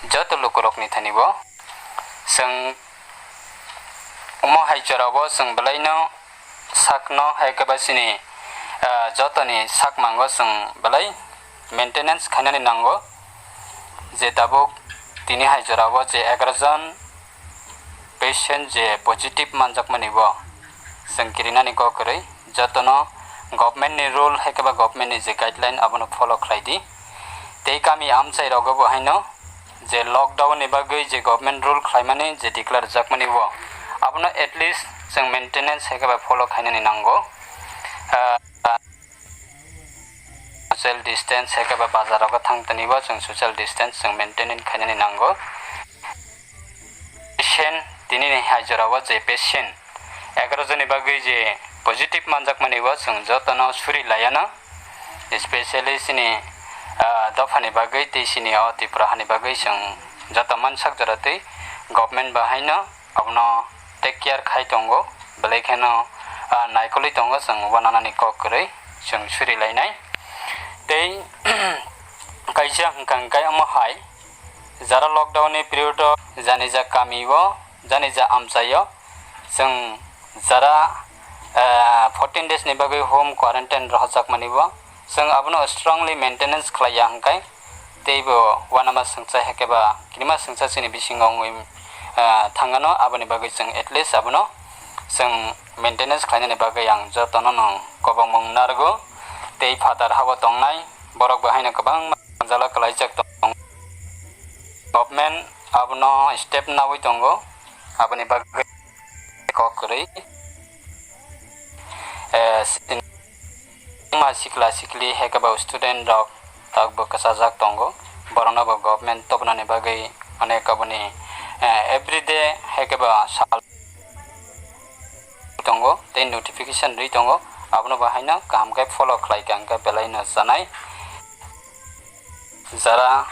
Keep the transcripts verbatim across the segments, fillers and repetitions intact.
joto lukurokni thani bo. Chwng omo hai jorao bo chwng belaino sakno hai khe ba chini, ah, jotoni sakmango chwng belai maintenance khainani nango. Je tabuk tini hai jorao je egaroh jon patient je positive manjakmani bo chwng kirinani kok kwrwi, jotono government ni rule hai khe ba government ni je guideline abono follow khlai di. Tei kami amchai rogo bo haino je lockdown ni bagwi je government rule khlaimani je declare jakmani bo abono at least chwng maintenance hai khe ba follow khainani nango. Ah, social distance hai khe ba bazar rogo thang tani bo chwng social distance chwng maintain khainani nango. Patient, tini ni hai jora o je patient egaroh joni bagwi je positive manjakmani bo chwng jotono suri laiano, especially chini, ah, dophani bagwi tei chini o Tripura hani bagwi chwng joto mansak jora twi government bahaino abono take care khai tongo, belai kheno, ah, naikolwi tongo chwng uananani kok kwrwi chwng suri lainai. Tei kaisa hwnkha hwnkhe omo hai jara lockdown ni period o janija kami o, janija amchai o chwng jara, eh, fourteen days ni bagwi home quarantine rohorjakmani bo chwng abono strongly maintenance khlai ya hwnkhe teibo uanama swngchai hai khe ba kirima swngchai chini bisingo wngwi, eh, thangano, aboni bagwi chwng at least abono chwng maintenance khlainani bagwi ang jotono no kobongmung narwgo tei phatar hao tongnai borok bo haino kwbangma jala kwlaijak tong. Government abono step nawi tongo, aboni bagwi kok kwrwi, eh, sini ma sikla sikli hai khe ba student rok tak bo kwchajak tongo, borokno bo government tobonani bagwi onek aboni, eh, everyday hai khe ba sal tongo tei notification rwi tongo, abono bo haino kaham khe follow khlai kha hwnkhe belai no chanai. Jara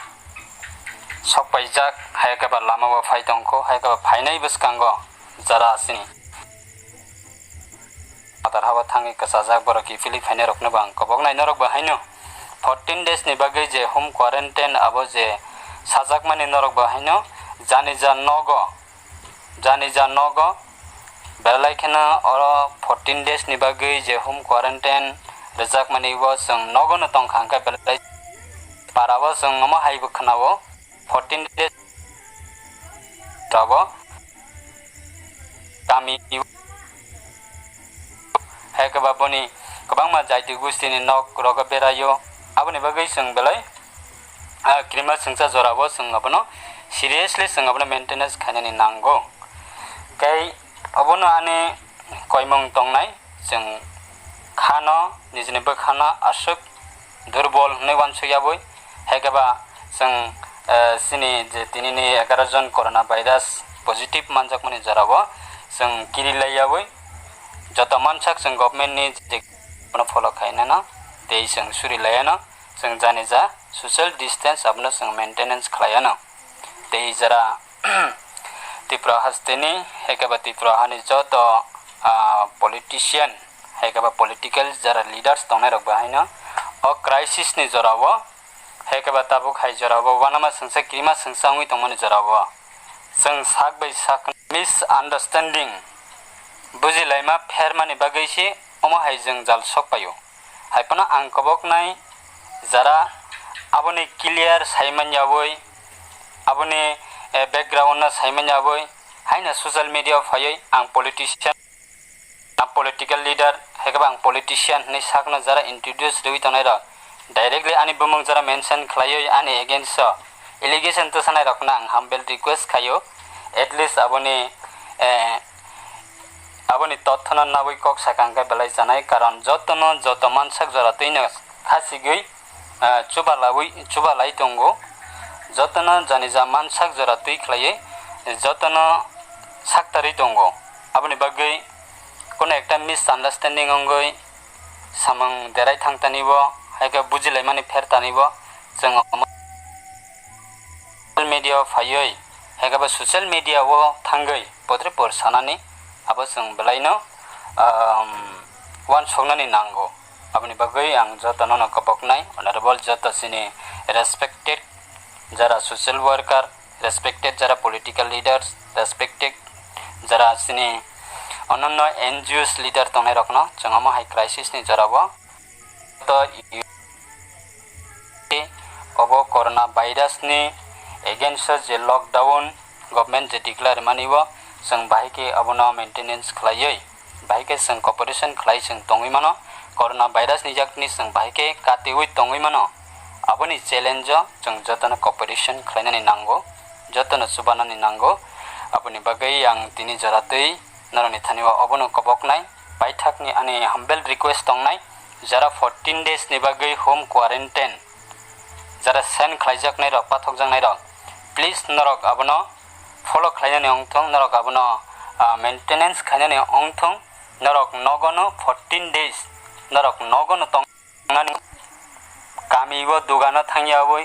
sok paijak hai khe ba lama o phai tongkho, hai khe ba phainai bwskango jara chini phatar hao thangwi kwchajak borok kiphilwi phainai rokno bo ang koboknai. Norok bo haino fourteen days ni bagwi je home quarantine abo je sajakmani norok bo haino janija nogo, janija nogo belai kheno oro fourteen days ni bagwi je home quarantine rwjakmani bo chwng nogo no tongkha hwnkhe belai para o chwng omo hai bo khwnao fourteen days rabo kami hai khe ba boni kwbangma jaiti gustini nok rogo beraio, aboni bagwi chwng belai, ah, kirima swngcha jorao chwng abono seriously chwng abono maintenance khainani nango. Tei obono ani koimung tongnai, chwng khano nijini bwkhano aswk durbol hwnwi uansuk yabwi, hai khe ba chwng, eh, chini je tinini egaroh jon corona virus positive manjakmani jorao chwng kiri lai yabwi joto mansak chwng government ni je abono follow khainano tei chwng suri laiano, chwng janija social distance abono chwng maintenance khlaiano. Tei jara Tripura hasteni hai khe ba Tripura hani joto, ah, politician hai khe ba political jara leaders tongnai rok bo haino o crisis ni jorao hai khe ba tabuk hai jorao uanama swngsa kirima swngsa wngwi tongmani jorao chwng sak bai sak misunderstanding bujilaima phermani bagwi se omo hai jwngjal sok paio. Hai phano ang koboknai jara aboni clear sai man yaui, aboni, eh, background no sai man yaui, haino social media o phaiwi ang politician, ang political leader, hai khe ba ang politician hinwi sakno jara introduce rwui tongnai rok directly ani bumung jara mention khlaiwi ani against o allegation twsanai rokno ang humble request khaio, at least aboni, eh, aboni tothono naui kok sakha hwnkhe belai chanai, karon jotono joto mansak jora twino khasigwi, ah, chuba laui, chuba lai tongo, jotono janija mansak jora twi khlaiwi jotono saktarwi tongo. Aboni bagwi kono ekta misunderstanding wngwi samung derai thangtanibo, hai khe bujilaimani phertanibo chwng omo social media o phaiwi, hai khe bo social media o thangwi potri por sanani abo chwng belaino, um, uansuknani nango. Aboni bagwi ang jotono no koboknai, honorable joto chini respected jara social worker, respected jara political leaders, respected jara chini ononno N G Os leader tongnairokno chwng omo hai crisis ni jorao to obo corona virus ni against o je lockdown government je declare mani o chwng bahai khe abono maintenance khlaiwi bahai khe chwng cooperation khlai chwng tongwi mano, corona virus ni yakni chwng bahai khe katiwi tongwi mano. Aboni challenge o chwng jotono cooperation khlainani nango, jotono chubanani nango. Aboni bagwi ang tini jora twi norokni thani o obono koboknai paithakni ani humble request tongnai, jara fourteen days ni bagwi home quarantine, jara sen khlaijaknai rok, pathokjaknai rok, please norok abono follow khlainani ongthong, norok abono, ah, maintenance khainani ongthong, norok nogono fourteen days, norok nogono tong nani kami o dugano thangyawi,